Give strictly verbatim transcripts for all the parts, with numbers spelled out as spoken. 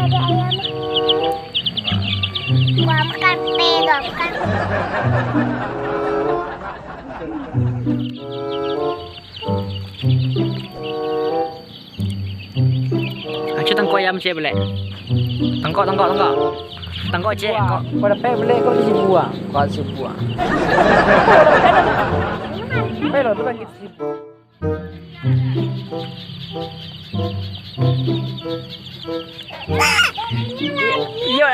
Ayam. Gua makan, pe, gua makan. Acu tangkok ayam ciek bulek. Tangkok, tangkok, tangkok. Tangkok ciek, tangkok. Kau dapek bulek kau di sibu ah. Kau sibu ah. Ayo lo, tu lagi sibu. Iyo,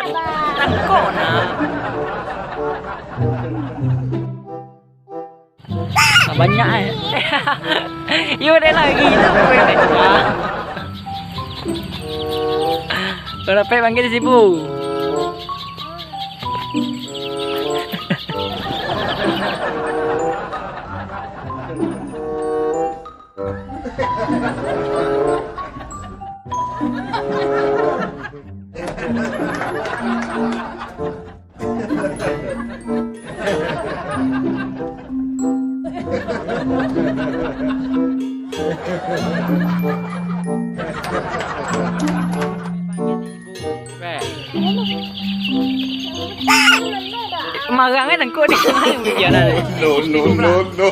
tangkok nah. Ah, banyak eh. Iyo, ado lagi tu. Kalau dapek panggil sibu. Marang kan tangkok ni. No, no, no, no.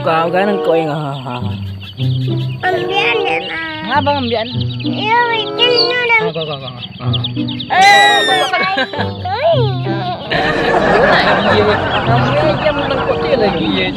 Kau kan tangkok yang. Ambiak dek, nah. Ngapa ambiak? Iyo, bikin ni dah. Kau, kau, kau, kau. Ah. Eh, baik. Iyo, nah, iyo. Ambiak jam tangkok dia lagi, ya.